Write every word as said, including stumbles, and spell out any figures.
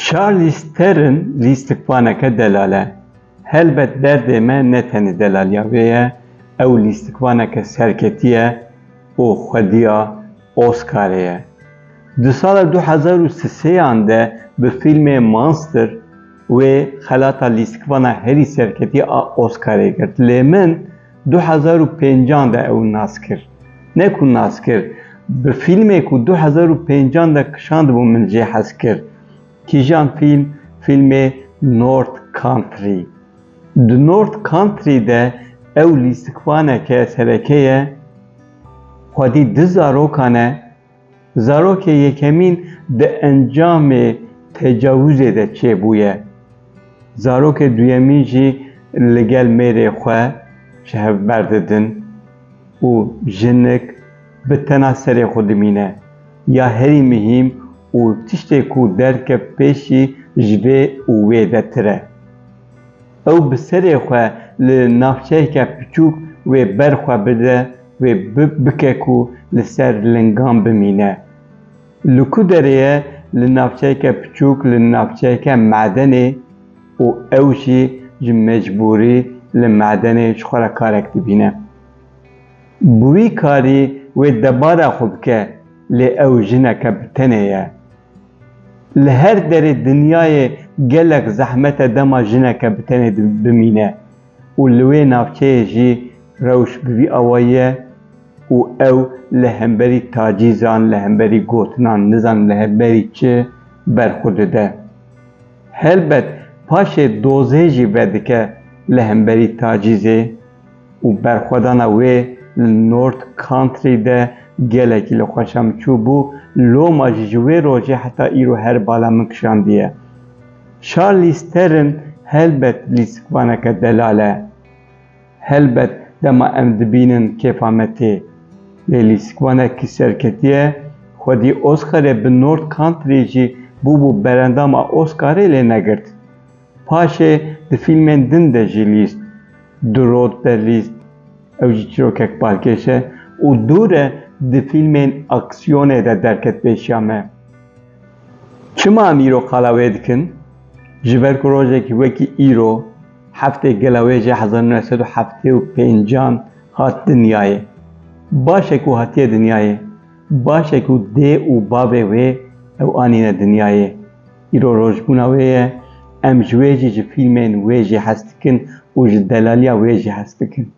Charlize Theron lîstikvaneke delal e. Helbet derdê me ne tenê delaliya wê ye, ew lîstikvaneke serketî ye û xwediya Oscarê ye. Di sala du hezar û sisêyan de bi fîlmê Monster wê xelata lîstikvana herî serketî a Oscarê girt. Lê min du hezar û pêncan de ew nas kir. Ne ku nas kir, bi fîlmê ku du hezar û pêncan de kişandibû min jê hez kir. Kîjan fîlm? Fîlmê North Country. Di North Country de ew lîstikvaneke sereke ye, xwedî du zarokan e. Zarokê yekemîn di encamê tecawizê de çêbûye. Zarokê duyemîn jî li gel mêrê xwe ji hev berdidin û jinik bi tena serê xwe dimîne. Ya herî mihîm û tiştê ku derdiket pêşî ji vê û wê de tir e. Ew bi serê xwe li navçeyeke piçûk wê ber xwe bide, wê bi-, bike ku li ser lingan bimîne. Li ku derê ye? Li navçeyeke piçûk, li navçeyeke madenê û ew jî ji mecbûrî li madenê ji xwe re karek dibîne. Bi wî karî wê debara xwe bike, lê ew jineke bi tenê ye. Li her derê dinyayê gelek zehmet e dema jineke bi tenê di-, bimîne û li wê navçeyê jî rewş bi vî awayî ye û ew li hemberî tacîzan, li hemberî gotinan, nizanim li hemberî çi berxwe dide. Helbet paşê dozê jî vedike li hemberî tacîzê û berxwedana wê li North Country de gelekî li xweşa min çûbû, loma jî ji wê rojê heta îro her bala min kişandiye. Charlize Theron helbet lîstikvaneke delal e. Helbet dema em dibînin kêfa me tê. Lê lîstikvanekî serketî ye, xwedî Oscarê bi North Country jî bûbû berendama Oscarê lê negirt. Paşê di fîlmên din de jî lîst. The Road de lîst. Ew jî çîrokek balkêş e û dûr e di fîlmên aksiyonê de derket pêşiya me. Çima em îro qala wê dikin? Ji ber ku rojekî wekî îro, heftê gela wê jê hezar neh sed û heftê û pêncan hat dinyayê. Baş e ku hatiye dinyayê. Baş e ku dê û bavê wê ew anîne dinyayê. Îro rojbûna wê ye, em ji wê jî, ji fîlmên wê jî hez dikin û ji delaliya wê jî hez dikin.